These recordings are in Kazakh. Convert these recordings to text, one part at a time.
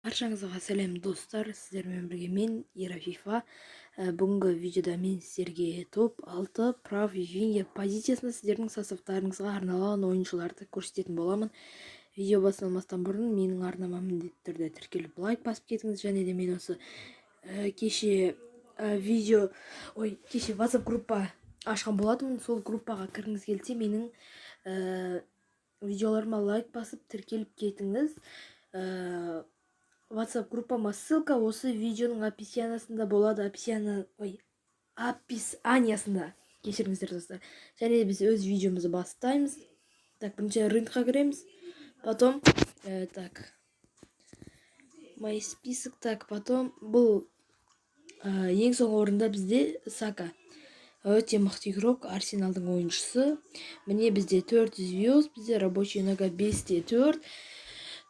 Баршаңызға сәлем, достар! Сіздермен бірге мен, Ера Фифа. Бүгінгі видеода мен сіздерге топ 6 правый вингер позициясында сіздердің составтарыңызға арналған ойыншыларды көрсететін боламын. Видео басталмастан бұрын менің арнама міндетті түрде тіркеліп, лайк басып кетіңіз. Және де мен осы кеше видео, ой, кеше WhatsApp группа ашқан болатынмын. Сол группаға кіргіңіз келсе, менің видеоларыма лайк басып, тіркеліп кетіңіз. WhatsApp группама ссылка осы видеоның описаниясында болады, описание, ой, описаниясында, кешіріңіздер, достар. Және біз өз видеомызды бастаймыз. Так, бірінші рынокқа кіреміз, потом так, мой список, так, потом бұл ең соңғы орында бізде Сака, өте мықты игрок, Арсеналдың ойыншысы. Міне, бізде 4 звезд, бізде рабочий нога 5 те 4.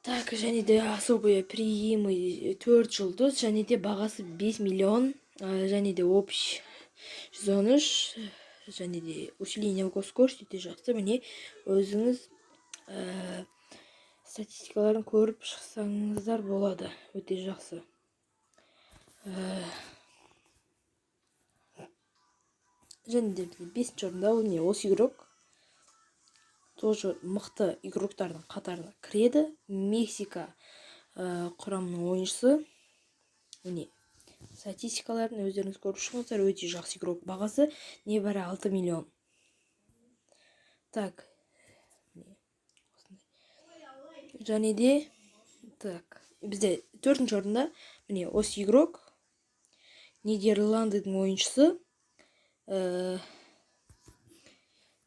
Так, және де особые приемы 4 жұлдыз, және де бағасы 5 миллион, және де общий 113, және де усиление скорость өте жақсы. Міне, өзіңіз статистикаларын көріп шықсаңыздар болады, өте жақсы. Және де бізде бесінші орында ол не, осы игрок тоже мықты игроктардың қатарына кіреді, Мексика құрамының ойыншысы. Міне, статистикаларын өздеріңіз көріп шығыңыздар, өте жақсы игрок, бағасы небәрі 6 миллион. Так, міне, осындай. Және де, так, бізде төртінші орында, міне, осы игрок, Нидерландының ойыншысы.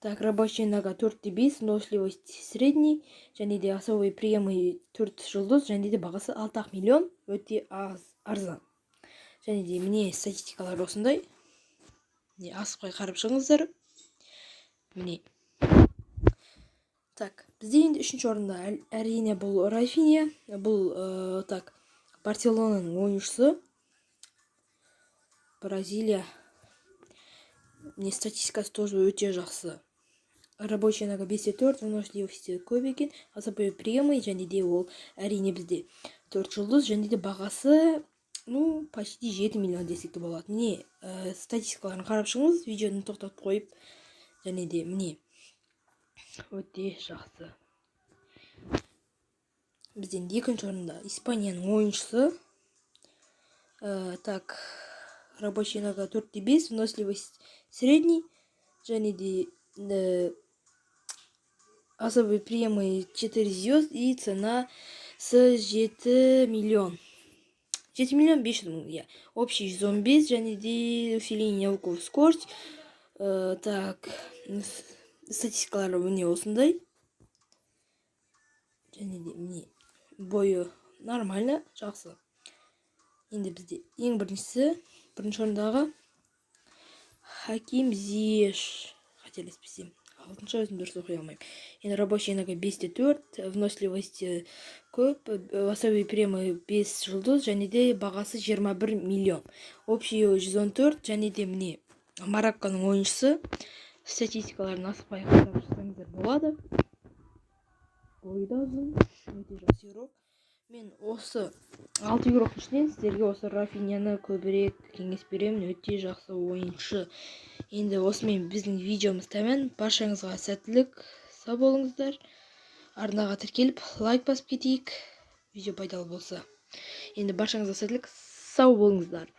Так, рабочая нога 4 те 5, выносливость средний, және де особый приемы 4 жұлдыз, және де бағасы 6 миллион, өте аз, арзан. Және де, міне, статистикалар осындай. Міне, асықпай қарап шығыңыздар. Міне. Так, бізде енді үшінші орында әрине бұл Рафиния, бұл так, Барселонаның ойыншысы. Бразилия. Міне, статистикасы тоже өте жақсы. Рабочий нога 5 те 4, выносливости көп екен, особый приемы, және де ол әрине бізде 4 жұлдыз, және де бағасы, ну, почти 7 миллион десек те болады. Міне, статистикаларын қарап шығыңыз, видеоны тоқтатып қойып, және де, міне, өте жақсы. Бізден екінші орында Испанияның ойыншысы. Так, рабочий нога 4 те 5, выносливость средний, және де особый приемы 4 звезд и цена с 7 миллион. 7 миллион 500 мың, иә. Общий 115, және де усиление навыков скорость. Так, статистикалары міне осындай. Және де, міне, бойы нормально, жақсы. Енді бізде ең біріншісі, бірінші орындағы Хаким Зиеш, қателеспесем. Алтыншы, өзім дұрыс оқи алмаймын. Енді рабочий нога 5 те 4, выносливость көп, особый приемы 5 жұлдыз, және де бағасы 21 миллион. Общий 114, және де, міне, Марокконың ойыншысы. Статистикаларын асықпай қарап шықсаңыздар болады. Бойы да ұзын, өте жақсы игрок. Мен осы алты игроктың ішінен сіздерге осы Рафиняны көбірек кеңес беремін, өте жақсы ойыншы. Енді осымен біздің видеомыз тәмам. Баршаңызға сәттілік, сау болыңыздар. Арнаға тіркеліп, лайк басып кетейік, видео пайдалы болса. Енді баршаңызға сәттілік, сау болыңыздар.